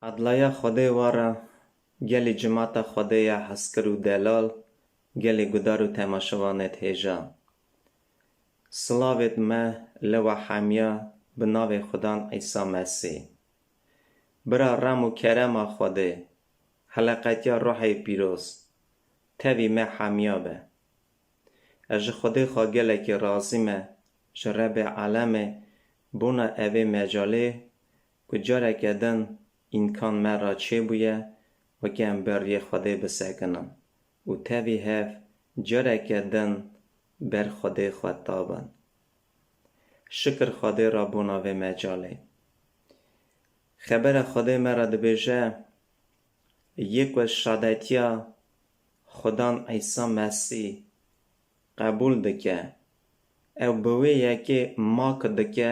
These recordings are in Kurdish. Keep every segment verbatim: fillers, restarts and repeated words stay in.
Edlaya Xwedê wara, gelî cimata Xwedê ya hezkir û delal, gelî gudar û temaşevanêt hêja. Silavêt me li we hemiya bi navê Xudan Îsa Mesîh. Bira rem û kerema Xwedê, heleqetiya Ruhê Pîroz, tevî me hemiya be. Ez ji Xwedê xwe gelekî razî me, ji Rebê Alemê bona evê mecalê ku careke din îmkan me re çêbûye wekî em ber riyê Xwedê bisekinin û tevî hev careke din ber Xwedê xwe tabin. Şikir Xwedê re bona vê mecalê. Xebera Xwedê me re dibêje, yê ku şadetiya Xudan Îsa Mesîh qebûl dike, ew bi wê yekê mak dike,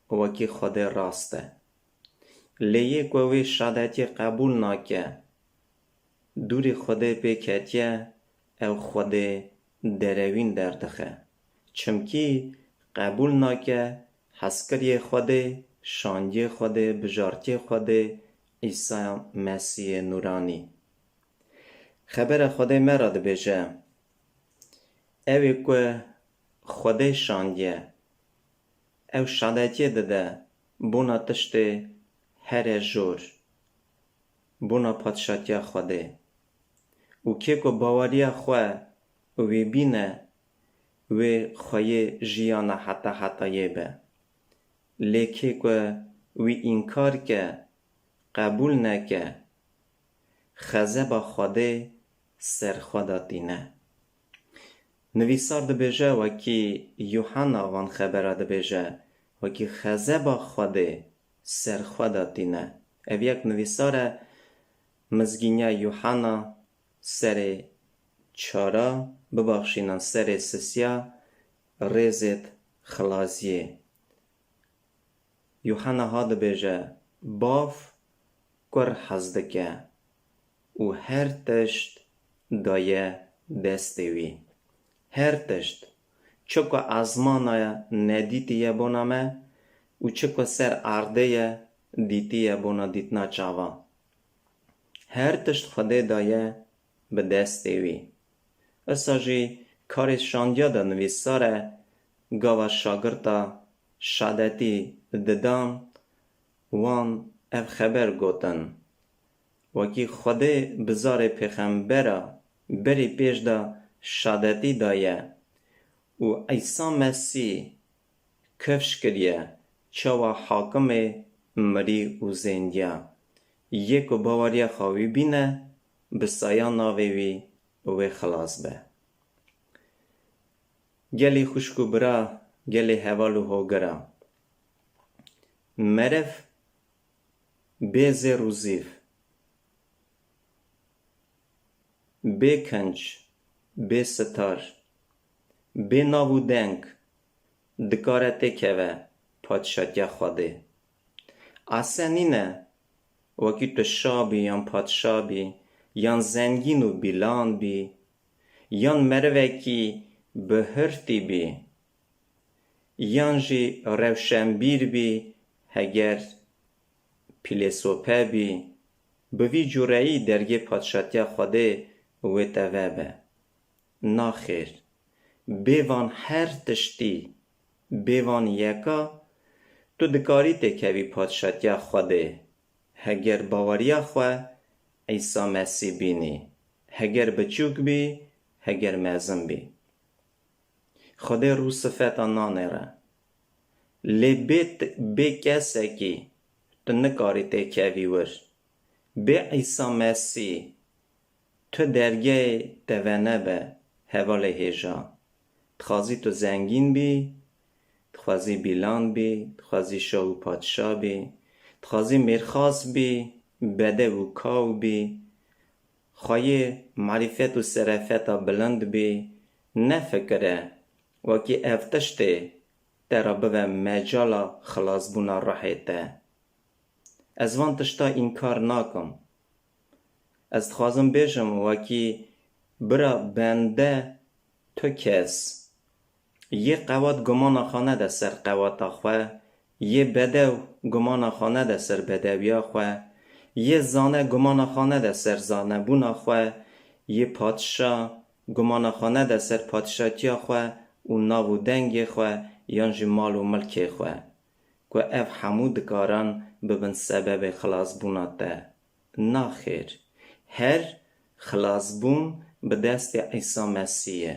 wekî Xwedê rast e. Lê yê ku wê şadetiyê qebûl nake, dûrî Xwedê pê ketiye, ew Xwedê derewîn derdixe. Çimkî qebûl nake hezkiriyê Xwedê, şandiyê Xwedê, bijartiyê Xwedê, Îsa Mesîhê nûranî. Xebera Xwedê me re dibêje, ew ê ku Xwedê şandiye, ew şadetiyê dide bona tiştê here jor, bona padşatiya Xwedê. Û kê ku baweriya xwe wê bîne, wê xweyê jiyana heta hetayê be. Lê kê ku wî înkar ke, qebûl neke, xezeba Xwedê ser xwe de tîne. Nivîsar dibêje, wekî Yuhanna van xebera dibêje, wekî xezeba Xwedê ser xwe de tîne. Ev yek nivîsar e, Mizgîniya Yuhanna serê çara, bibaxşînin serê sisiya, rêzêt xilaziyê. Yuhanna ha dibêje, Bav kur hez dike û her tişt daye destê wî. Her tişt, çi ku ezmana ye nedîtî ye bona me û çi ku ser erdê ye dîtî ye bona dîtina çavan. Her tişt Xwedê daye bi destê wî. Esa jî karê şandiya de nivîsar e, gava şagirta şadetî didan, wan ev xeber gotin, wekî Xwedê bi zarê pêxembera berî pêş de şadetî daye û Îsa Mesîh kifş kiriye çawa hakimê mirî û zêndiya. Yê ku baweriya xwe wî bîne, bi saya navê wî wê xilas be. Gelî xwişk û bira, gelî heval û hogira. Meriv bê zêr û zîv, bê kinc, bê sitar, bê nav û deng dikare têkeve padşatiya Xwedê. Ase nîne wekî tu şa bî yan padşa bî, yan zengîn û bîlan bî, yan merivekî bi hirtî bî, yan jî rewşenbîr bî, heger pîlêsope bî, bi vî cureyî dergê padşatiya Xwedê wê te vebe. Naxêr, bê van her tiştî, bê van yeka, tu dikarî têkevî padşatiya Xwedê, heger baweriya xwe Îsa Mesîh bînî, heger biçûk bî, heger mezin bî. Xwedê rû sifeta nanêre. Lê bê t-, bê kesekî tu nikarî têkevî wir. Bê Îsa Mesîh tu dergehê te venebe, hevalê hêja. Dixwazî tu zengîn bî, dixwazî bîlan bî, dixwazî şah û padşa bî, dixwazî mêrxas bî, bedew û kaw bî, xweyê marîfet û serefeta bilind bî, nefikire, wekî ev tiştê te re bibe mecala xilasbûna ruhê te. Ez van tişta înkar nakim. Ez dixwazim bêjim, wekî bira bende tu kes, yê qewat gumana xwe nede ser qewata xwe, yê bedew gumana xwe nede ser bedewiya xwe, Yê zane gumana xwe nede ser zanebûna xwe, yê padşa gumana xwe nede ser padşatiya xwe û nav û dengê xwe yan jî mal û milkê xwe, ku ev hemû dikaran bibin sebebê xilasbûna te. Naxêr, her xilasbûn bi destê Îsa Mesîh ye.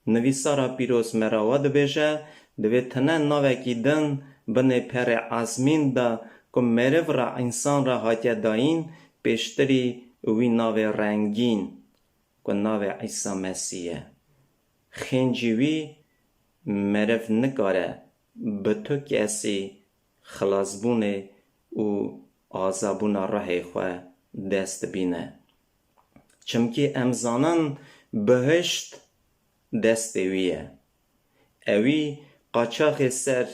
Nivîsara pîroz me re wa dibêje, divê tune navekî din binê perê ezmîn de ku meriv re, însan re hatiye dayîn, pêştirî wî navê rengîn, ku navê Îsa Mesîh ye. Xêncî wî meriv nikare bi tu kesî xilasbûnê û azabûna ruhê xwe dest bîne. Çimkî em zanin bihişt destê wî ye. Ewî qaçaxê ser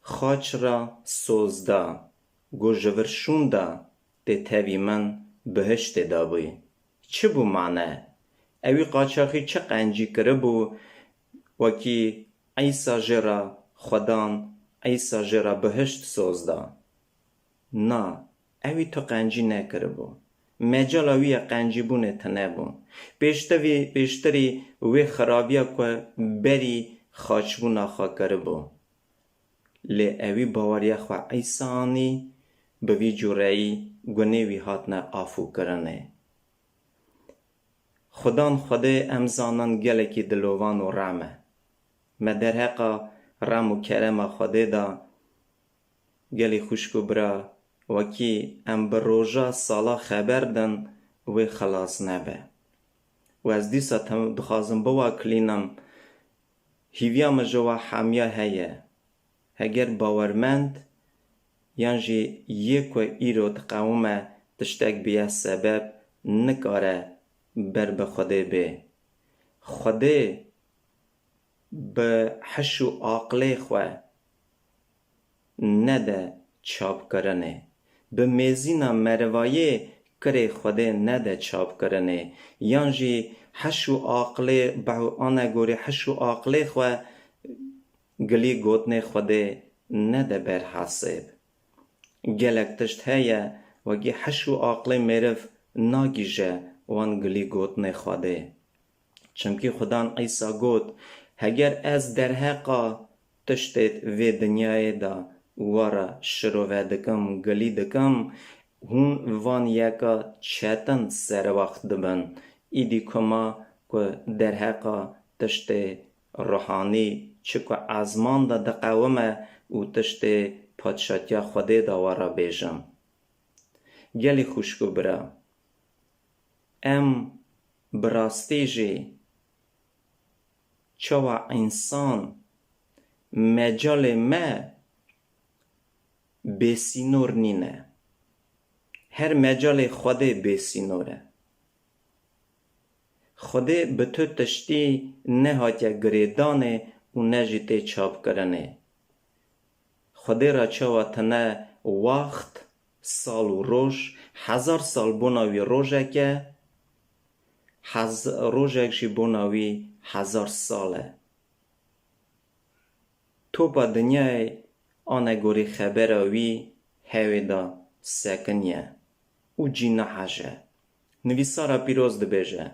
xaç re soz da, ku ji vir şûn da tê tevî min bihiştê de bûyî. Çi bû mane? Ewî qaçaxî çi qencî kiribû, wekî Îsa jê re, Xwedan Îsa jê re bihişt soz da? Na, ewî tu qencî nekiribû. Mecala wî ya qencîbûnê tune bû. Pêştevî, pêştirî wê xirabiya ku berî xaçbûna xwe kiribû. Lê ewî baweriya xwe Îsa anî, bi vî cûreyî gunê wî hatine afûkirinê. Xudan Xwedê em zanin gelekî dilovan û rem e. Me derheqa rem û kerema Xwedê de gelî xwişk û bira, wekî em bi roja sala xeber din wê xilas nebe. Û ez dîsa tem-, dixwazim biwa kilînim, hîviya min ji we hemiya heye. Heger bawermend yan jî yê ku îro diqewime tiştek biye sebeb, nikare ber bi Xwedê bê. Xwedê bi hiş û aqilê xwe nede çapkirinê. Bi mêzîna merivayê kirê Xwedê nede çapkirinê. Yan jî hiş û aqilê, behu anegorî hiş û aqilê xwe gilî gotinê Xwedê nede ber hesêb. Gelek tişt heye, wekî hiş û aqilê meriv nagîje wan gilî gotinê Xwedê. Çimkî Xudan Îsa got, heger ez derheqa tiştê vê dinyayê de we re şirove dikim, gilî dikim, hûn van yeka çetin serwext dibin. Îdî kuma ku derheqa tiştê ruhanî çi ku ezman de diqewime û tiştê padşatiya Xwedê de we re bêjim. Gelî xwişk û bira, em bi rastî jî çawa însan mecalê me bêsînor nîne. Her mecalê Xwedê bêsînor e. Xwedê bi tu tiştî nehatiye girêdanê û ne jî tê çapkirinê. Xwedê re çawa tine wext, sal û roj, hezar sal bona wî rojek e, hez-, rojek jî bona wî hezar sal e. Topa dinyayê anegorî xebera wî hewê de sekiniye û cî neheje. Nivîsara pîroz dibêje,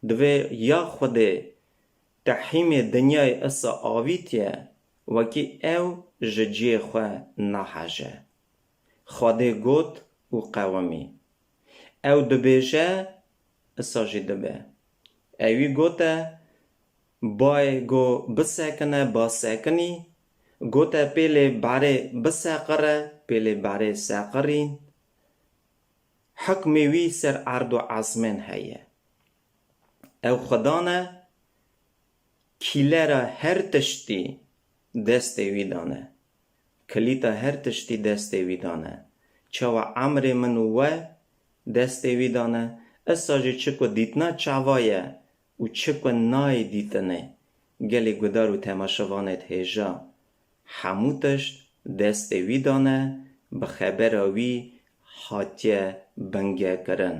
divê ya Xwedê tehîmê dinyayê isa avîtiye, wekî ew ji cihê xwe neheje. Xwedê got û qewimî. Ew dibêje, isa jî dibe. Ewî gote, bayê go bisekine, ba sekinî, gote pêlê berê biseqire, pêlê berê seqirîn. Hikmê wî ser erd û ezmên heye. Ew Xudan e, kîlera her tiştî destê wî dane. Kilîta her tiştî destê wî dane. Çawa emrê min û we destê wî dane, isa jî çi ku dîtina çava ye û çi ku nayê dîtinê. Gelî gudar û temaşevanêt hêja, hemû tişt destê wî dane, bi xebera wî hatiye bingekirin.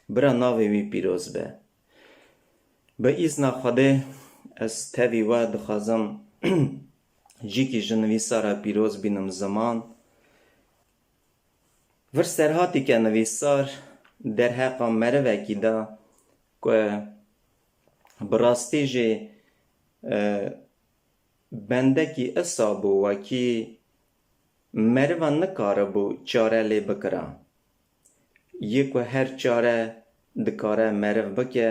Bira navê wî pîroz be. Bi îzna Xwedê ez tevî we dixwazim cîkî ji nivîsara pîroz bînim ziman. Vir serhatîke nivîsar derheqa merivekî da ku bi rastî jî, e, bendekî isa bû, wekî meriva nikaribû çare lê bikira. Yê ku her çare dikare meriv bike,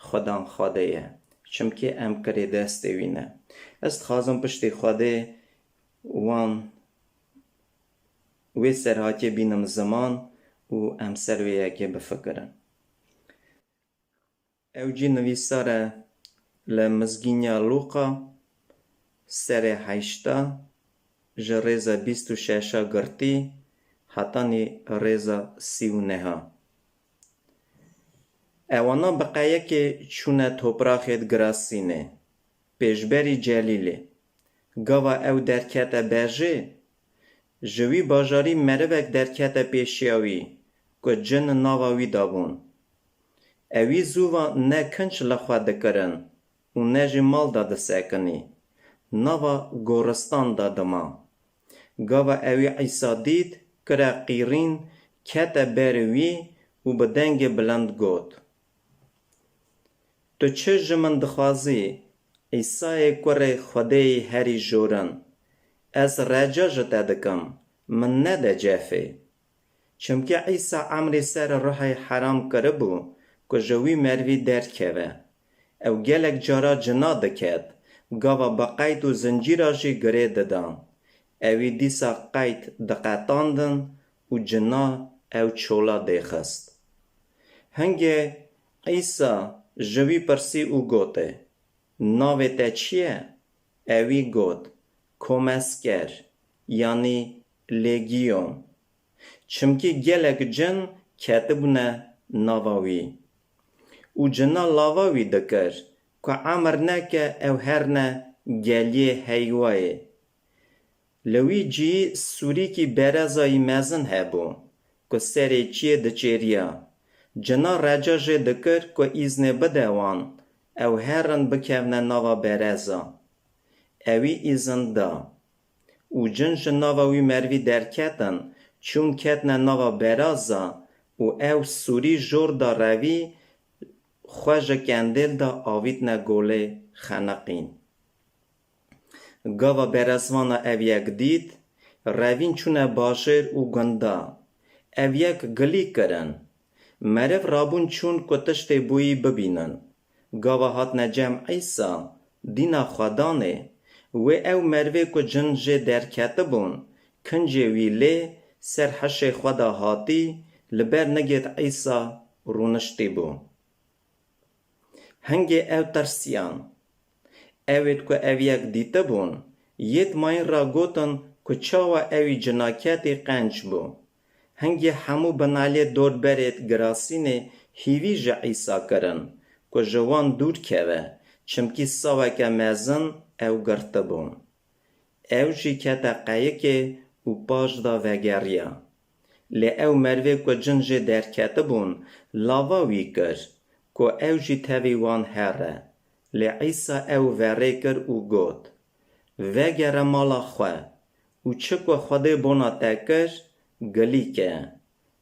Xwedan Xwedê ye. Çimkî em kirê destê wî ne. Ez dixwazim piştî Xwedê wan wê serhatiyê bînim ziman û em ser wê yekê bifikirin. Ew jî nivîsar e li Mizgîniya Lûqa, serê heşta, ji rêza bîst û şeşa girtî hetanî rêza sî û neha. Ewana bi qeyekê çûne topraxê Girasînê, pêşberî Celîlê. Gava ew derkete bejê, ji wî bajarî merivek derkete pêşiya wî, ku cin nava wî da bûn. Ewî zû va ne kinç li xwe dikirin û ne jî mal da disekinî. Nava goristan da dima. Gava ewî Îsa dît, kire qîrîn, kete ber wî û bi dengê bilind got: Tu çi ji min dixwazî, Îsayê kurê Xwedêyî herî jorin? Ez reca ji te dikim, min nede cefê. Çimkî Îsa emrî ser ruhê heram kiribû ku ji wî merivî derkeve. Ew gelek cara cina diket, gava bi qeyd û zincîra jî girê didan. Ewî dîsa qeyd diqetandin û cina ew çola dêxist. Hingê Îsa ji wî pirsî û gotê: Navê te çi ye? Ewî got: Komesker, yanî Legiyon. Çimkî gelek cin ketibûne nava wî. Û cina lava wî dikir, ku emir neke ew herne geliyê heywa yê. Li wî cihî sûrîkî berezayî mezin hebû, ku serê çiyê diçêriya. Cina reca jê dikir ku îznê bide wan, ew herin bikevne nava bereza. Ewî îzin da. Û cin ji nava wî merivî derketin, çûn ketine nava beraza û ew sûrî jor da revî, xwe ji kendêl da avîtine golê xeniqîn. Gava berezvana ev yek dît, revîn çûne bajêr û gunda. Ev yek gilî kirin. Meriv rabûn çûn ku tiştê bûyî bibînin. Gava hatine cem Îsa, dîna Xwedanê, wê ew merivê ku cin jê derketibûn, kincê wî lê ser hişê xwe de hatî, li ber nigêt Îsa rûniştîbû. Hingê ew tirsiyan. Ewêd ku ev yek dîtibûn, yêd mayîn ra gotin ku çawa ewî cinaketî qenc bû. Hingê hemû binalê dorberêd Girasînê hîvî ji Îsa kirin, ku ji wan dûr keve, çimkî saweke mezin ew girtibûn. Ew jî kete qeyikê û paş da vegeriya. Lê ew merivê ku cin jê derketibûn, lava wî kir, ku ew jî tevî wan here. Lê Îsa ew verê kir û got: Vegere mala xwe û çi ku Xwedê bona te kir, gilî ke.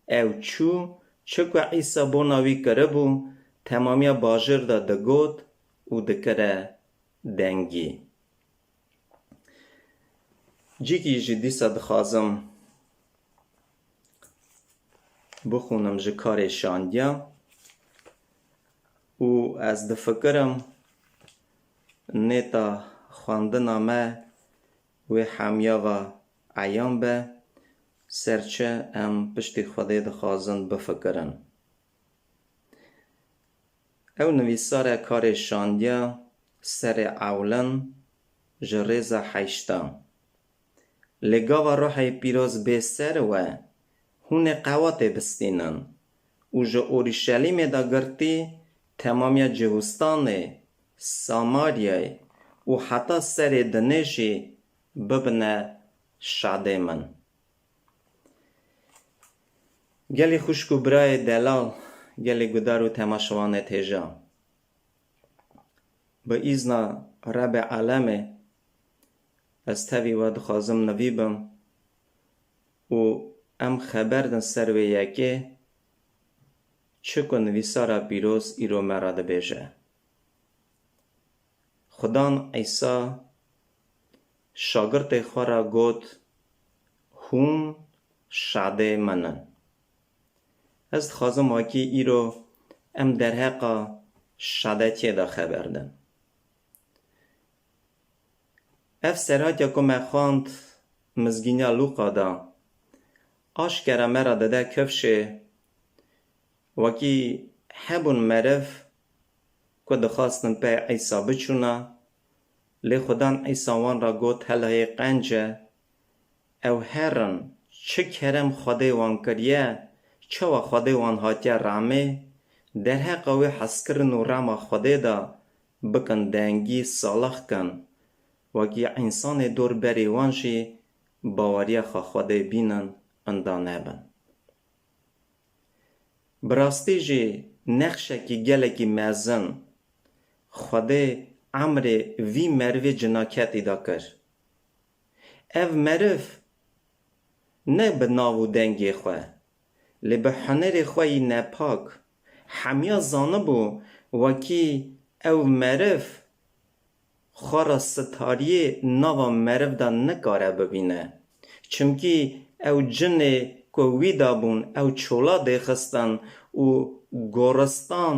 Ew çû, çi ku Îsa bona wî kiribû, temamiya bajêr de digot û dikire dengî. Cîkî jî dîsa dixwazim bixwînim ji karê şandiya û ez difikirim nêta xwendina me wê hemiya ve eyan be, ser çi em piştî Xwedê dixwazin bifikirin. Ew nivîsar e karê şandiya serê ewlin ji rêza heşta. Lê gava Ruhê Pîroz bê ser we, hûn ê qewatê bistînin û ji Orîşelîmê de girtî temamiya Cihûstanê, Samaryayê û heta serê dinê jî bibine şadê min. Gelî xwişk û birayê delal, gelî gudar û temaşevanê hêja. Bi îzna Rebê Alemê ez tevî we dixwazim nivî bim û Em xeber din ser wê yekê, çi ku nivîsara pîroz îro me re dibêje. Xudan Îsa şagirtê xwe re got, "Hûn şadê min in." Ez dixwazim wekî îro em derheqa şadetiyê de xeber din. Ev serhatiya ku me xwend Mizgîniya Lûqa de, aşkera me re dide kifşê, wekî hebûn meriv ku dixwastin pey Îsa biçûna, lê Xudan Îsa wan re got, "Hela hê qenc e, ew herin, çi kerem Xwedê wan kiriye, çawa Xwedê wan hatiye ramê, derheqa wê hezkirin û rama Xwedê de bikin dengî, salix kin, wekî însanê dor berî wan jî baweriya xwe Xwedê bînin, inda nebin." Bi rastî jî nexşekî gelekî mezin Xwedê emrê vî merivê cinaketî de kir. Ev meriv ne bi nav û dengê xwe, lê bi hunerê xwe yî nepak, hemiya zanibû wekî ew meriv xwe re sitariyê nava meriv de nikare bibîne. Çimkî ew cinê ku wî de bûn, ew çola dêxistin û goristan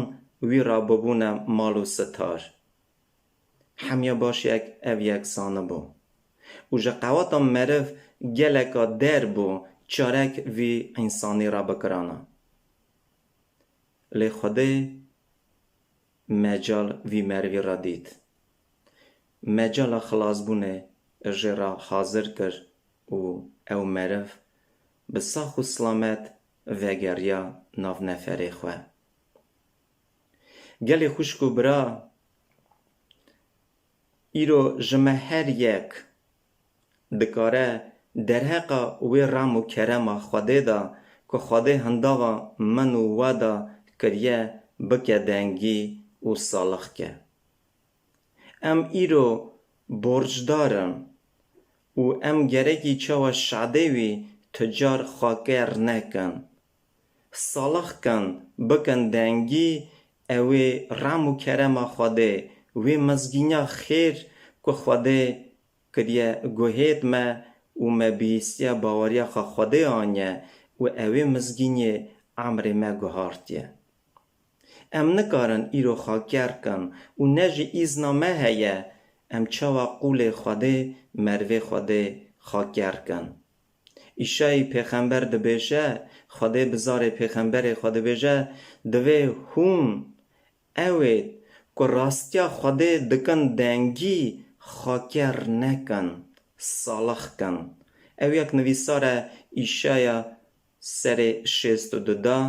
wî re bibûne mal û sitar. Hemiya baş yek ev yek zanibû. Û ji qewata meriv geleka der bû, çarek vî însanî re bikirana. Lê Xwedê mecal vî merivî re dît. Mecala xilasbûnê jê re hazir kir û ew meriv bi sax û silamet vegeriya nav neferê xwe. Gelê xwişk û bira, îro ji me her yek dikare derheqa wê rem û kerema Xwedê de ku Xwedê hindava min û we de kiriye, bike dengî û salix ke. Em îro borcdar in û em gerekî çawa şadê wî tu car xwe ker nekin. Salix kin, bikin dengî, ew ê rem û kerema Xwedê, wê mizgîniya xêr ku Xwedê kiriye guhêt me û me bihîstiye baweriya xwe Xwedê aniye û ew ê mizgîniyê emrê me guhartiye. Em nikarin îro xwe ker kin û ne jî îzna me heye, em çawa qûlê Xwedê, merivê Xwedê xwe ker kin. Îşayî pêxember dibêje, Xwedê bi zarê pêxemberê xwe dibêje, divê hûn, ew ê ku rastiya Xwedê dikin dengî, xwe ker nekin, salix kin. Ew yek nivîsar e Îşaya serê şêst û du da,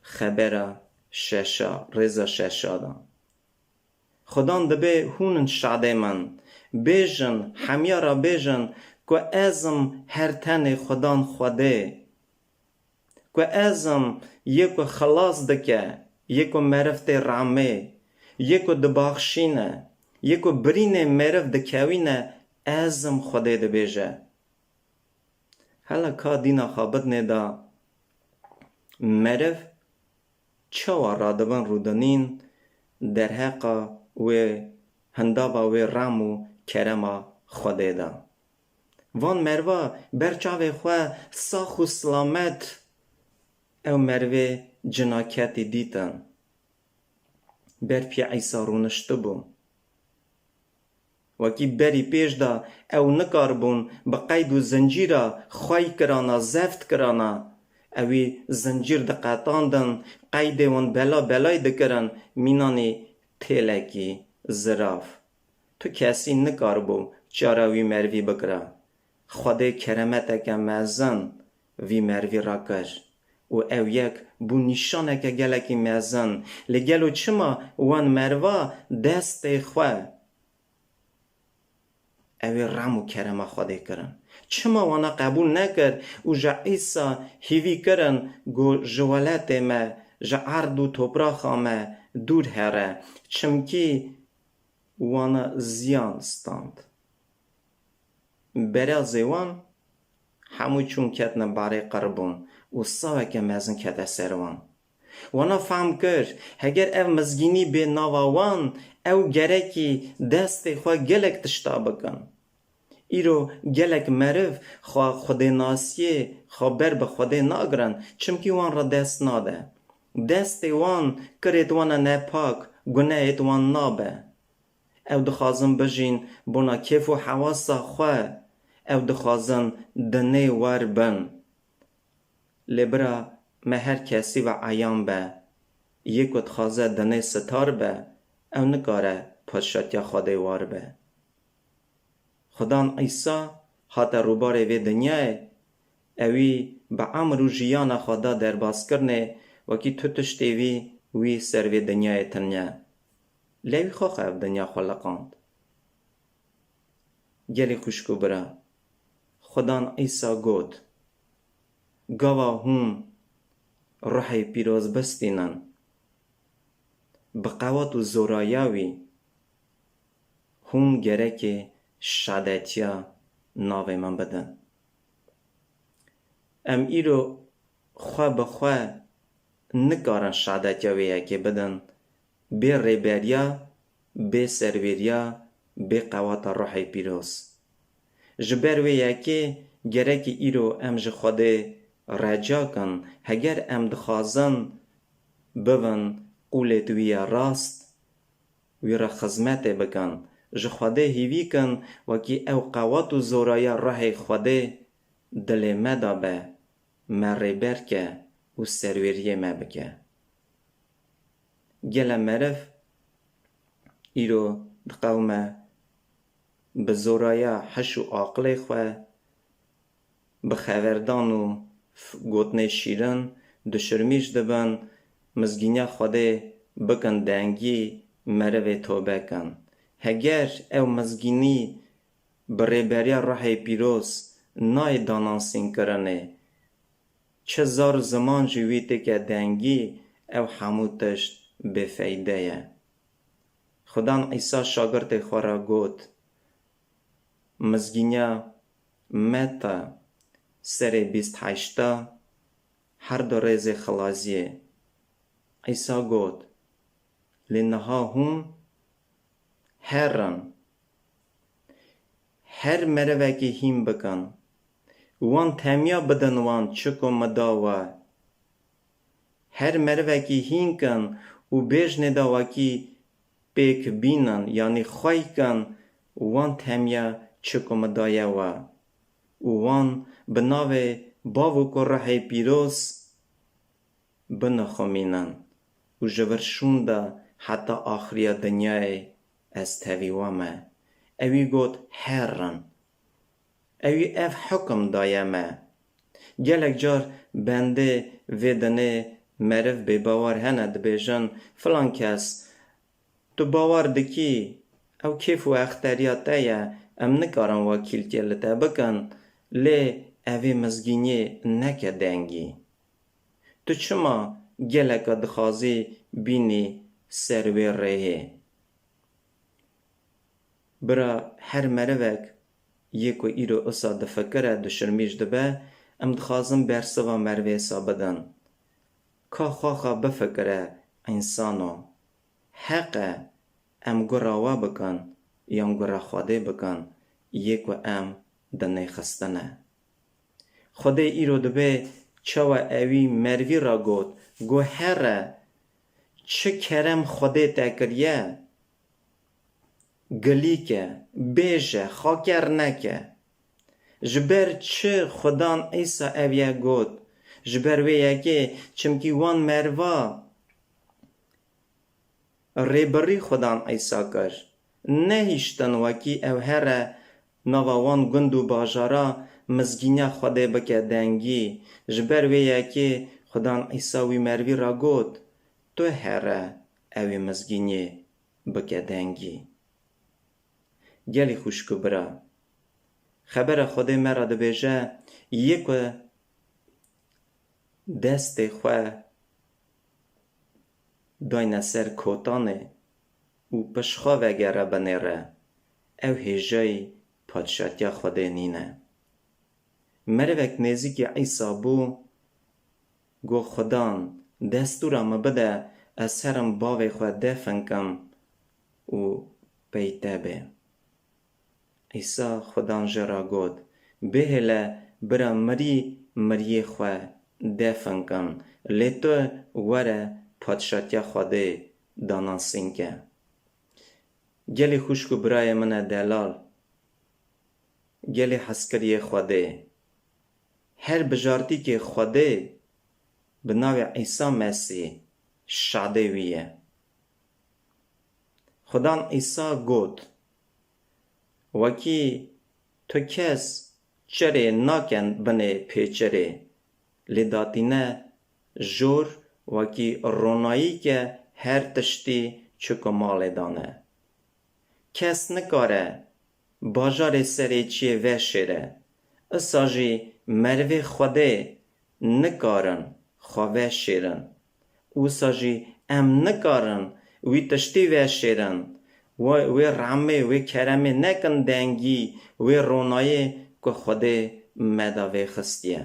xebera şeşa, rêza şeşa da. Xudan dibê hûn in şadê min. Bêjin, hemiya re bêjin ku ez im her tenê Xudan Xwedê. Ku ez im yê ku xilas dike, yê ku meriv tê ramê, yê ku dibaxşîne, yê ku birînê meriv dikewîne, ez im Xwedê dibêje. Hela ka dîna xwe bidinê de meriv çawa radibin rûdinîn derheqa wê hindava wê rem û kerema Xwedê de. Van merva ber çavê xwe sax û silamet ew merivê cinaketî dîtin. Ber pî Îsa rûniştibû. Wekî berî pêş de ew nikaribûn bi qeyd û zincîra xwey kirana, zeft kirana. Ewî zincîr diqetandin, qeydê wan bela belay dikirin, mînanî têlekî zirav. Tu kesî nikaribû çara wî merivî bikira. Xwedê keremeteke mezin vî merivî re kir û ew yek bû nîşaneke gelekî mezin. Lê gelo çima wan merva destê xwe ew ê rem û kerema Xwedê kirin? Çima wana qebûl nekir û ji Îsa hîvî kirin, got, "Ji welatê me, ji erd û topraxa me dûr here, çimkî wana ziyan stand." Berazê wan hemû çûn ketine barê qir bûn û saweke mezin kete ser wan. Wana fehm kir, heger ev mizgînî bê nava wan, ew gerekî destê xwe gelek tişta bikin. Îro gelek meriv xwe xwedênasiyê xwe ber bi Xwedê nagirin, çimkî wan re dest nade. Destê wan kirêt wana nepak, gunehêt wan nabe. Ew dixwazin bijîn bona kêf û hewasa xwe, ew dixwazin dinê wer bin. Lê bira me her kesî ve eyan be, yê ku dixwaze dinê sitar be, ew nikare padşatiya Xwedê war be. Xudan Îsa hate rûbarê vê dinyayê, ewî bi emr û jiyana xwe da derbazkirinê, wekî tu tiştê vî wî ser vê dinyayê tiniye. Lê wî xwe xwe ev dinya xuliqand. Gelî xwişk û bira, Xudan Îsa got, gava hûn ruhê pîroz bistînin, bi qewat û zoraya wî hûn gerekê şadetiya navê min bidin. Em îro xwe bi xwe nikarin şadetiya wê yekê bidin, bê rêberiya, bê serwêriya, bê qewata ruhê pîroz. Ji ber wê yekê gerekî îro em ji Xwedê reca kin, heger em dixwazin bibin qûlêt wî ya rast, wî re xizmetê bikin, ji Xwedê hîvî kin, wekî ew qewat û zoraya ruhê Xwedê dilê me de be, me rêber ke û serwêriyê me bike. Gele meriv îro diqewime bi zoraya hiş û aqilê xwe, bi xeverdan û f-, gotinê şîrin duşirmîş dibin, mizgîniya Xwedê bikin dengî, merivê tobe kin. Heger ew mizgînî bi rêberiya ruhê pîroz nayê danansînkirinê, çi zar ziman jî wî têke dengî, ew hemû tişt bêfeyde ye. Xudan Îsa şagirtê xwe re got, Mizgîniya Meta serê bîst heşta, her du rêzê xilaziyê. Îsa got, Lê niha hûn herin, her merivekî hîn bikin, wan temiya bidin wan çi ku min da we. Her merivekî hîn kin û bêjnê de wekî pêk bînin, yanî xwey kin, wan temiya çi ku min daye we. Û wan bi navê Bav û Kurehê Pîroz binixumînin û ji vir şûnda heta axiriya dinyayê ez tevî we me. Ewî got, Herin. Ewî ev hukum daye me. Gelek car bendê vê dinê meriv bêbawer hene, dibêjin, Filan kes, tu bawer dikî, ew kêf û exteriya te ye, em nikarin wekîltiyê li te bikin, lê evê mizgîniyê neke dengî. Tu çima geleka dixwazî bînî ser wê rêyê? Bira, her merivek yê ku îro usa difikire, duşirmîş dibe, em dixwazin bersiva merivê sa bidin. Ka xwexa bifikire, însano, heq e em gura we bikin yan gura Xwedê bikin, yê ku em dinêxistine. Xwedê îro dibê çawa ewî merivî ra got, got, Here, çi kerem Xwedê te kiriye, gilî ke, bêje, xaker neke. Ji ber çi Xudan Îsa ev ye got? Ji ber wê yekê, çimkî wan meriva rêbirî Xudan Îsa kir. Nehiştin wekî ew here nava wan gund û bajara mizgîniya Xwedê bike dengî. Ji ber wê yekê Xudan Îsa wî merivî ra got, Tu here ewî mizgîniyê bike dengî. Gelî xwişk û bira, xebera Xwedê me re dibêje, yê ku destê xwe dayne ser kotanê û pişt xwe vegere binêre, ew hêjayî padşatiya Xwedê nîne. Merivek nêzîkî Îsa bû, got, Xudan, destûra min bide, ez herim bavê xwe defin kim û pey te bê. Îsa Xudan jê re got, Bihêle bira mirî miriyê xwe defin kin, lê tu were padşatiya Xwedê danasîn ke. Gelî xwişk û birayê min e delal, gelî hezkiriyê Xwedê. Her bijartîkê Xwedê bi navê Îsa Mesîh şadê wî ye. Xudan Îsa got, Wekî tu kes çirê naken binê pêçirê, lê datîne jor wekî ronayî ke her tiştî çik û malê dane. Kes nikare bajarê serê çiyê veşêre, isa jî merivê Xwedê nikarin xwe veşêrin. Wisa jî em nikarin wî tiştî veşêrin. Wê, wê rehmê, wê keremê nekin dengî wê ronayê ku Xwedê me da vêxistiye.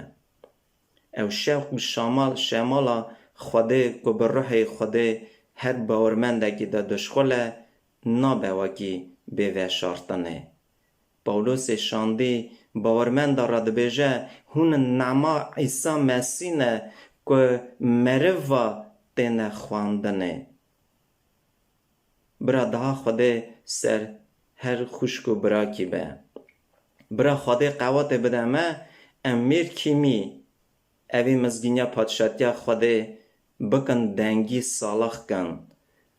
Ew şewq û şamal, şemala Xwedê ku bi ruhê Xwedê her bawermendekî de dişxule, nabe wekî bê veşartinê. Pawlosê şandî bawermenda re dibêje, Hûn nema Îsa Mesîh ne ku meriva têne xwendinê. Bira daha Xwedê ser her xwişk û birakî be. Bira Xwedê qewatê bide me, em mêr kîmî evî mizgîniya padşatiya Xwedê bikin dengî salax kin.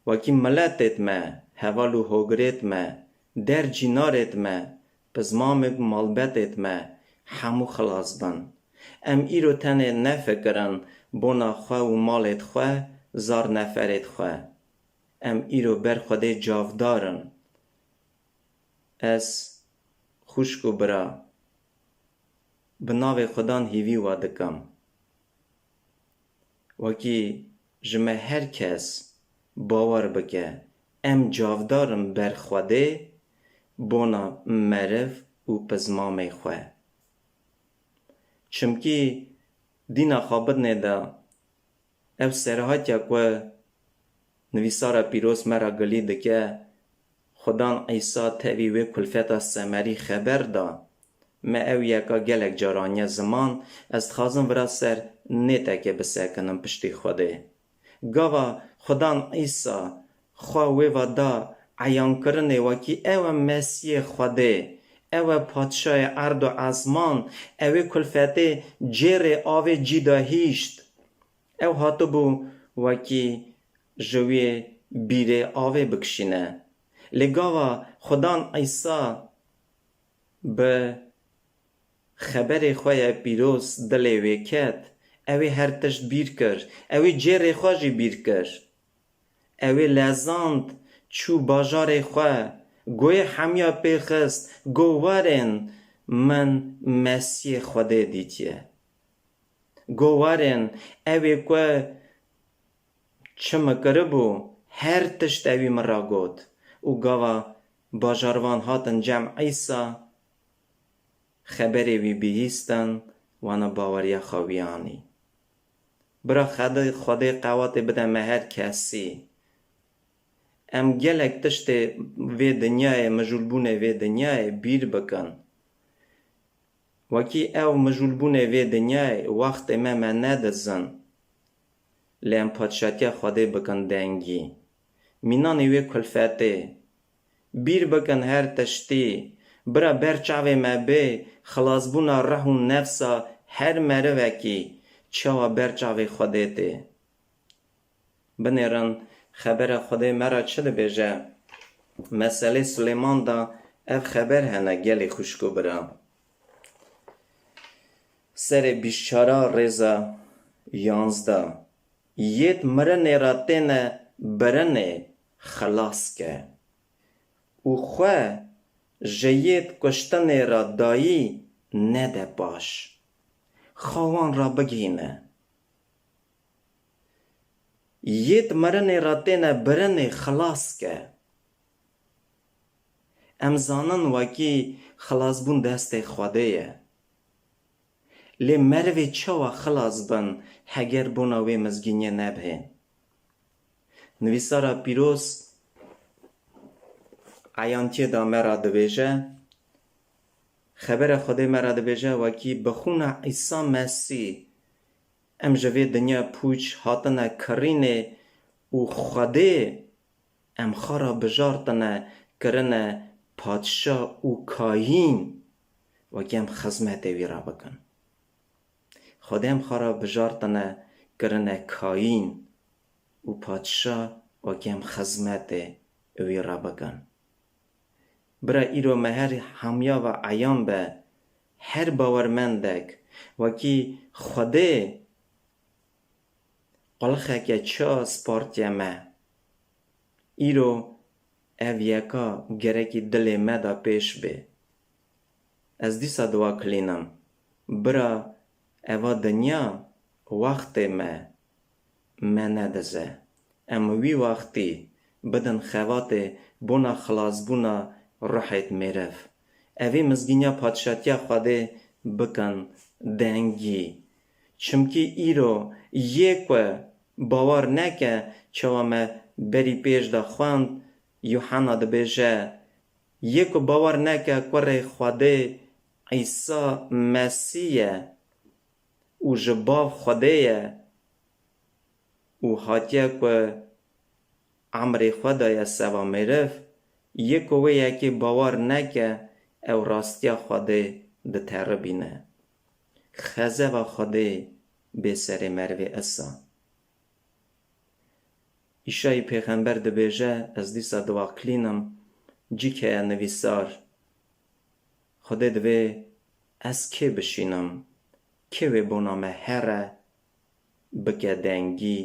Wekî miletêt me, heval û hogirêt me, der cînarêt me, pizmamê û malbetêt me, hemû xilas bin. Em îro tenê nefikirin bona xwe û malêt xwe, zar neferêt xwe. Em îro ber Xwedê cavdar in. Ez, xwişk û bira, bi navê Xudan hîvî we dikim. Wekî ji me her kes bawer bike, em cavdar in ber Xwedê, bona meriv û pizmamê xwe. Çimkî dîna xwe bidinê de, ev serhatiya ku nivîsara pîroz me re gilî dike, Xudan Îsa tevî wê kulfeta semerî xeber da. Me ew yeka gelek car aniye ziman, ez dixwazim vira ser nêtekê bisekinim piştî Xwedê. Gava Xudan Îsa xwe wê va da eyankirinê wekî ew e Mesîhê Xwedê, ew e Padşahê erd û ezman, ew ê kulfetê cêrê avê cî de hîşt. Ew hatibû wekî ji wê bîrê avê bikişîne. Lê gava Xudan Îsa bi xeberê xwe ye pîroz dilê wê ket, ew ê her tişt bîr kir, ew ê cêrê xwe jî bîr kir. Ew ê lezand, çû bajarê xwe, goyê hemiya pê xist, got, Werin, min Mesîhê Xwedê dîtiye. Got, Werin, ew ê ku çi min kiribû, her tişt ewî min re got. Û gava bajarvan hatin cem Îsa, xeberê wî bihîstin, wana baweriya xwe wî anî. Bira Xwedê, Xwedê qewatê bide me her kesî. Em gelek tiştê vê dinyayê, mijûlbûnê vê dinyayê bîr bikin. Wekî ew mijûlbûnê vê dinyayê wextê me me nedizin. Lê em padşatiya Xwedê bikin dengî. Mînanê wê kulfetê. Bîr bikin her tiştî. Bira ber çavê me bê, xilasbûna rih û nefsa her merivekî, çawa ber çavê Xwedê tê. Binêrin, xebera Xwedê me re çi dibêje? Meselê Silêman de ev xeber hene gelê xwişk û bira. Serê bîst çara rêza yanzda. Yêt mirinê re têne birinê xilas ke û xwe ji yêt kuştinê re dayî nede paş. Xwe wan re bigihîne. Yêt mirinê re têne birinê xilas ke. Em zanin wekî xilasbûn destê Xwedê ye. Lê merivê çawa xilas bin heger bona wê mizgîniyê nebihê? Nivîsara pîroz eyantiyê da me ra dibêje, xebera Xwedê me ra dibêje, wekî bi xûna Îsa Mesîh em ji vê dinya pûç hatine kirînê û Xwedê em xwe ra bijartine kirine padşa û kayîn, wekî em xizmetê wî re bikin. Xwedê em xwe re bijartine kirine kayîn û padşa, wekî em xizmetê wî re bikin. Bira îro me her hemiya ve eyan be, her bawermendek wekî Xwedê qulixeke çiya spartiye me. Îro ev yeka gerekî dilê me de pêş bê. Ez dîsa diwa kilînim. Bira eva dinya wextê me, me nedize. Em wî wextî bidin xebatê bona xilasbûna ruhêt mêriv. Evî mizgîniya padşatiya Xwedê bikin dengî. Çimkî îro yê ku bawer neke, çawa me berî pêş de xwend, Yuhanna dibêje, yê ku bawer neke Kurê Xwedê Îsa Mesîh ye û ji Bav Xwedê ye û hatiye ku emrê xwe daye seva mêriv, yê ku wê yekê bawer neke, ew rastiya Xwedê diteribîne. Xezeva Xwedê bê serê merivê isa. Îşayî pêxember dibêje, ez dîsa diwaqilînim, cîk heye nivîsar, Xwedê divê ez kê bişînim, kê wê bona me here, bike dengî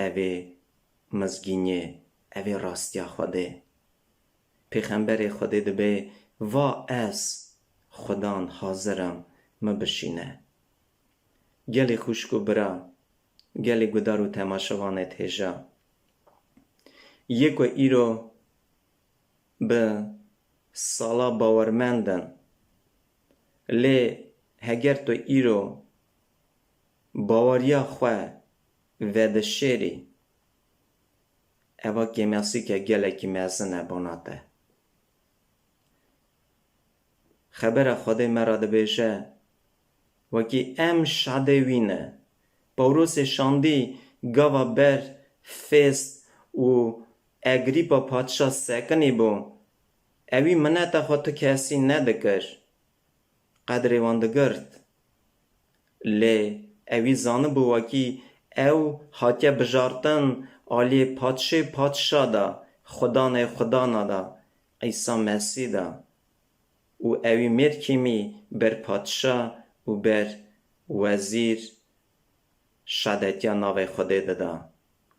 evê mizgîniyê, evê rastiya Xwedê. Pêxemberê Xwedê dibê, va ez Xudan hazir im, min bişîne. Gelê xwişk û bira, gelê gudar û temaşevanê hêja. Yê ku îro bi sala bawermend in, lê heger tu îro baweriya xwe vedişêrî, eva kêmasîke gelekî mezin e bona te. Xebera Xwedê me re dibêje, wekî em şadê wî ne. Pawrosê şandî gava ber Fêst û Egrîpa padşa sekinî bû. Ewî mineta xwe tu kesî nedikir. Qedrê wan digirt. Lê ewî zanibû wekî ew hatiye bijartin aliyê padşê padşa de, xudanê xudana de, Îsa Mesîh de. Û ewî mêrkîmî ber padşa û ber wezîr şadetiya navê Xwedê dida.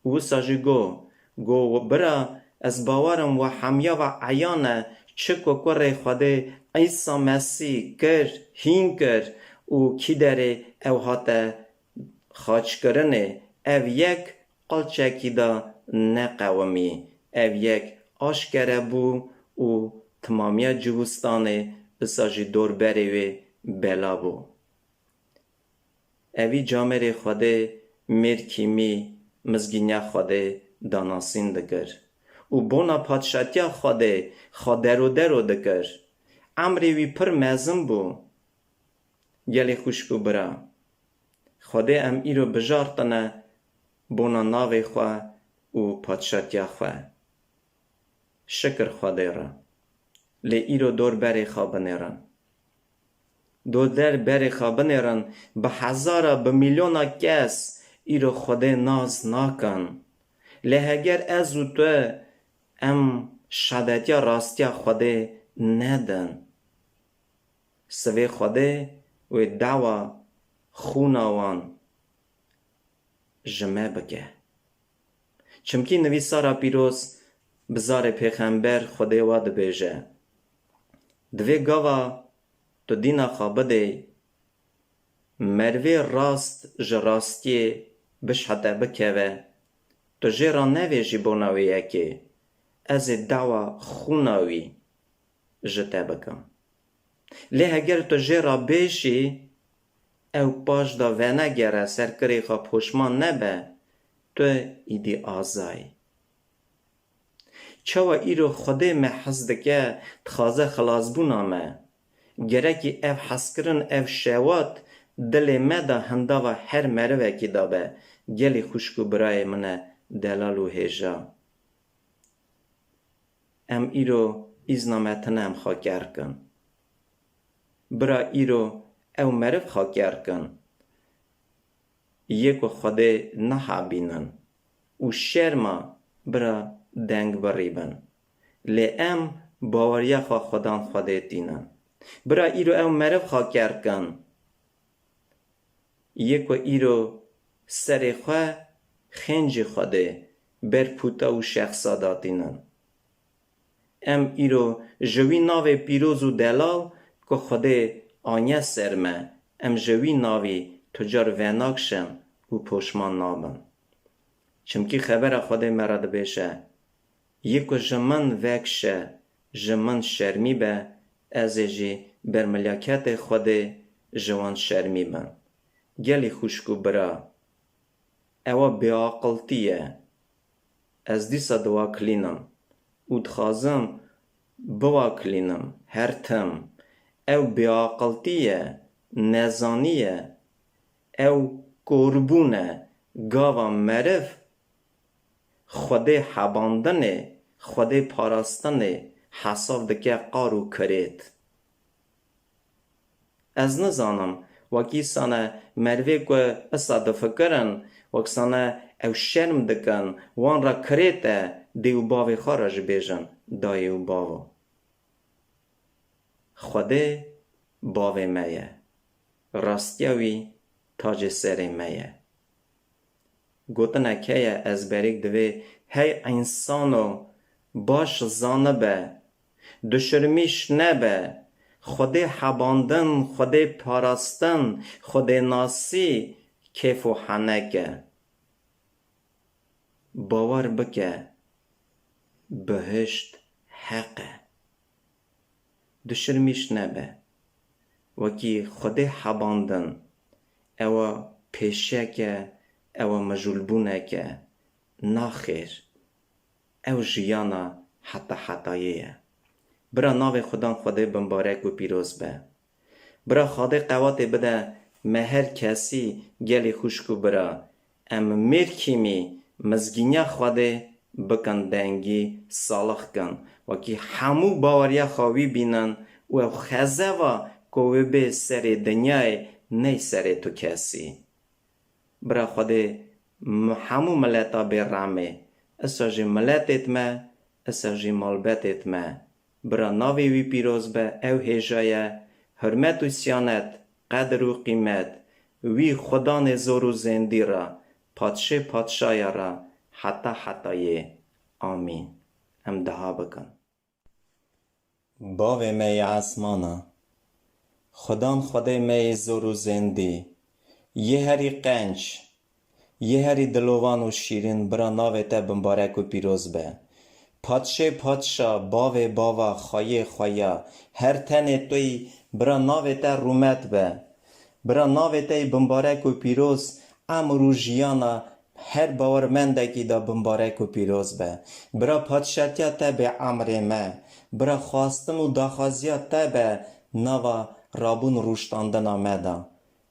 Û wisa jî got, got, bira, ez bawer im we hemiya ve eyan e, çi ku kurê Xwedê Îsa Mesîh kir, hîn kir û kî derê ew hate xaçkirinê, ev yek qilçekî de neqewimî, ev yek aşkere bû û timamiya Ciwistanê, wisa jî dorberê wê bela bû. Evî camêrê Xwedê, mêrkîmî, mizgîniya Xwedê danasîn dikir û bona padşatiya Xwedê xwe dero dero dikir. Emrê wî pir mezin bû. Gelê xwişk û bira, Xwedê em îro bijartine bona navê xwe û padşatiya xwe. Şikir Xwedê re. Lê îro dor berê xwe binêrin. Dor der berê xwe binêrin, bi hezara, bi milyona kes îro Xwedê nas nakin. Lê heger ez û tu em şadetiya rastiya Xwedê nedin, sivê Xwedê wê dawa xûna wan ji me bike. Çimkî nivîsara pîroz bi zarê pêxember Xwedê wa dibêje, di vê gava tu dîna xwe bidê, merivê rast ji rastiyê bişhete bikeve, tu jê re nevêjî bona wê yekê, ez ê dawa xûna wî ji te bikim. Lê heger tu jê re bêjî, ew paş da venegere, ser kirê xwe poşman nebe, tu îdî aza yî. Çawa îro Xwedê me hez dike, dixwaze xilasbûna me? Gerekî ev hezkirin, ev şewat dilê me de hindava her merivekî de be. Gelî xwişk û birayê min e, delal û hêja. Em îro îzna me tine em xaker kin. Bira îro ew meriv xaker kin. Yê ku Xwedê nehabînin û şerma bira deng birîbin. Lê em baweriya xwe Xwedan Xwedê tînin. Bira îro ew meriv xaker kin. Yê ku îro serê xwe xêncî Xwedê ber puta û şexsa datînin. Em îro ji wî navê pîroz û delal ku Xwedê aniye ser me, em ji wî navî tu car venakişin û poşman nabin. Çimkî xebera Xwedê me re dibêje, Yê ku ji min vekişe, ji min şermî be, ez ê jî bermilaketê Xwedê ji wan şermî bim. Gelî xwişk û bira, ewa bêaqiltî ye. Ez dîsa diwakilînim û dixwazim biwakilînim her tim. Ew bêaqiltî ye, nezanî ye. Ew korbûn e, gava meriv Xwedê hebandinê, Xwedê parastinê hesav dike qar û kirêt. Ez nizanim, wekî sane merivê ku esa difikirin, wek sane ew şerm dikin, wan re kirêt e, dê û bavê xwe re jî bêjin, dayê û bavo. Xwedê bavê me ye. Rastiya wî tacê serê me ye. Gotinek heye ezberîk divê hey însano baş zanibe, duşirmîş nebe, Xwedê hebandin, Xwedê parastin, Xwedê nasî kêf û henek e. Bawer bike, bihişt heq e. Duşirmîş nebe. Wekî Xwedê hebandin, ewa pêşek e, ewa mijûlbûnek e. Naxêr. Ew jiyana heta hetayê ye. Bira navê Xudan Xwedê bimbarek û pîroz be. Bira Xwedê qewatê bide me her kesî gelî xwişk û bira. Em mêrkîmî mizgîniya Xwedê bikin dengî salix kin. Wekî hemû baweriya xwe wî bînin û ew xezeva ku wê bê serê dinyayê ney serê tu kesî. Bira Xwedê m-, hemû mileta bê rehmê. Isa jî miletêt me, isa jî malbetêt me. Bira navê wî pîroz be, ew hêja ye, hurmet û siyanet, qedir û qîmet, wî Xudanê zor û zêndî re, padşê padşaya re, heta hetayê. Amîn. Em dua bikin. Bavê me yê esmana, Xudan Xwedê me yê zor û zêndî, yê herî qenc, yê herî dilovan û şîrîn, bira navê te bimbarek û pîroz be. Padşê padşa, bavê bava, xweyê xweya, her tenê tu yî, bira navê te rûmet be. Bira navê te yê bimbarek û pîroz, emr û jiyana her bawermendekî de bimbarek û pîroz be. Bira padşatiya te bê emrê me. Bira xwastin û daxwaziya te be nava rabûn rûştandina me de.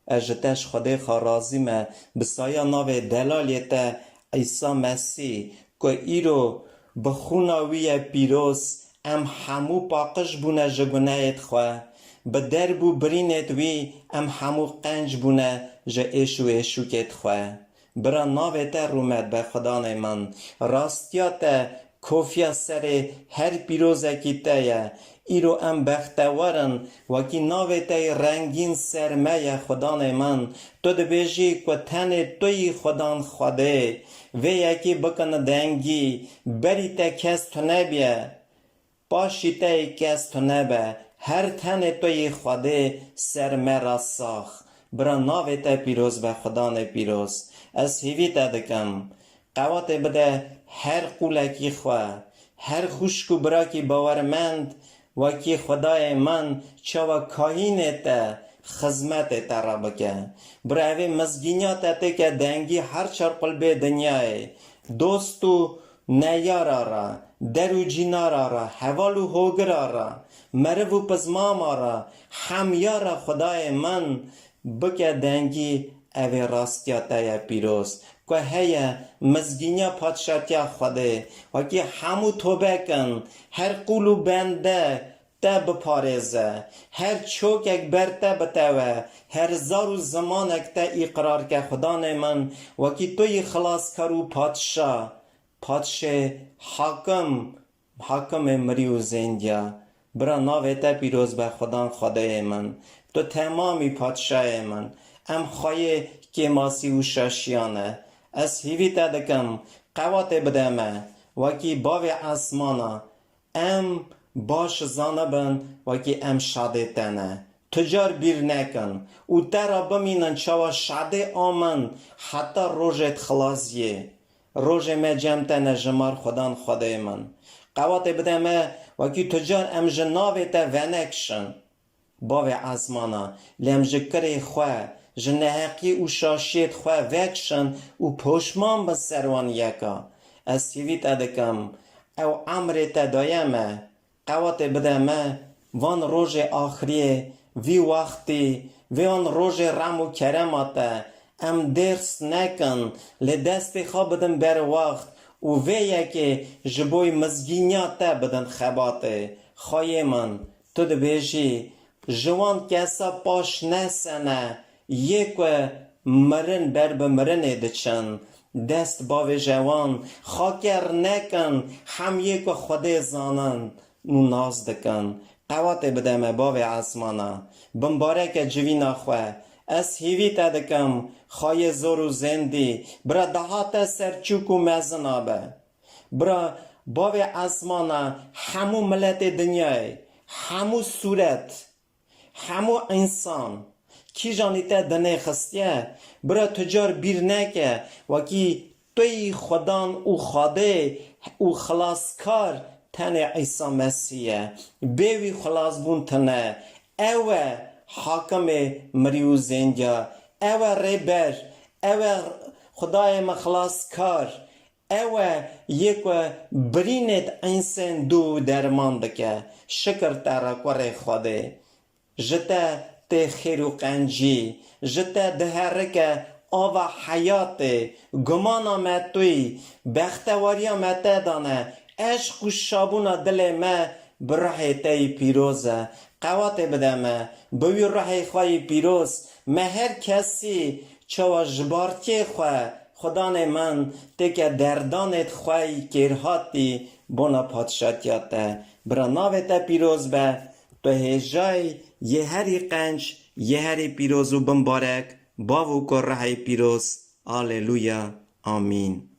Ez ji te ji Xwedê xwe razî me, bi saya navê delalê te Îsa Mesîh, ku îro bi xûna wî ye pîroz, em hemû paqij bûne ji gunehêt xwe. Bi derb û birînêt wî em hemû qenc bûne ji êş û êşûkêt xwe. Bira navê te rûmet be Xudanê min. Rastiya te kofiya serê her pîrozekî te ye. Îro em bextewar in, wekî navê te yê rengîn ser me ye Xudanê min. Tu dibêjî ku tenê tu yî Xudan Xwedê. Vê yekê bikin dengî, berî te kes tune bûye. Paşî te yê kes tune be, her tenê tu yî Xwedê ser me re sax. Bira navê te pîroz be, Xudanê pîroz. Ez hêvî te dikim. Qewatê bide her qûlekî xwe, her xwişk û birakî bawermend, wekî Xwedayê min, çawa kahînê te, xizmetê te re bike. Bira, evê mizgîniya te têke dengî her çar qulbê dinyayê, dost û neyara re, der û cînara re, heval û hogira re, meriv û pizmama re, hemiya re Xwedayê min bike dengî. Evê rastiya te ye pîroz, ku heye mizgîniya padşatiya Xwedê, wekî hemû tobe kin, her qûl û bende te biparêze, her çokek ber te bitewe, her zar û zimanek te îqrar ke, Xudanê min, wekî tu yî xilaskar û padşa, padşê, hakim, hakimê mirî û zêndiya. Bira, navê te pîroz be, Xudan Xwedêyê min. Tu temamî padşayê min. Em xweyê kêmasî û şaşiyan e. Ez hîvî te dikim, qewatê bide me, wekî bavê esmana, em baş zanibin, wekî em şadê te ne. Tu car bîr nekin û te re bimînin çawa şadê a min heta rojê dixilaziyê. Rojê me cem te ne, jimar Xudan Xwedê min. Qewatê bide me, wekî tu car em ji navê te venekişin. Bavê esmana, lê em ji kirê xwe, ji neheqî û şaşiyê xwe vekişin û poşman bin ser wan yeka. Ez hîvî te dikim, ew emrê te daye me, qewatê bide me, van rojê axiriyê, vî wextî, vê van rojê rem û kerema te, em dêrs nekin, lê destê xwe bidin ber wext û vê yekê ji boy mizgîniya te bidin xebatê. Xweyê min, tu dibêjî, ji wan kesa paş nesene, yê ku mirin ber bi mirinê diçin, dest bavêje wan, xaker nekin, hem yê ku Xwedê zanin û nas dikin. Qewatê bide me, bavê esmana, bimbareke civîna xwe. Ez hîvî te dikim, xweyê zor û zêndî, bira, dihate ser çûk û mezina be. Bira, bavê esmana, hemû miletê dinyayê, hemû sûret, hemû însan, kîjanî te dinê xistiye, bira, tu car bîr neke, wekî tu yî Xudan û Xwedê û Xilaskar tenê Îsa Mesîh ye. Bê wî xilasbûn tune. Ew e hakimê mirî û zêndiya. Ew e rêber. Ew e Xwedayê me xilaskar. Ew e yê ku birînê di însên dû derman dike. Şikir te re, kurê Xwedê. Ji te tê xêr û qencî, ji te diherike ava heyatê, gumana me tu yî, bextewariya me te dane, eşq û şabûna dilê me bi ruhê te yî pîroz e. Qewatê bide me, bi wî ruhê xwe yî pîroz, me her kesî çawa ji bartiyê xwe, Xudanê min, têke derdanê xwe yî kêrhatî bona padşatiya te. Bira, navê te pîroz be, tu hêjayî yê herî qenc, yê herî pîroz û bimbarek, Bav û Kurehê pîroz. Aleluya. Amîn.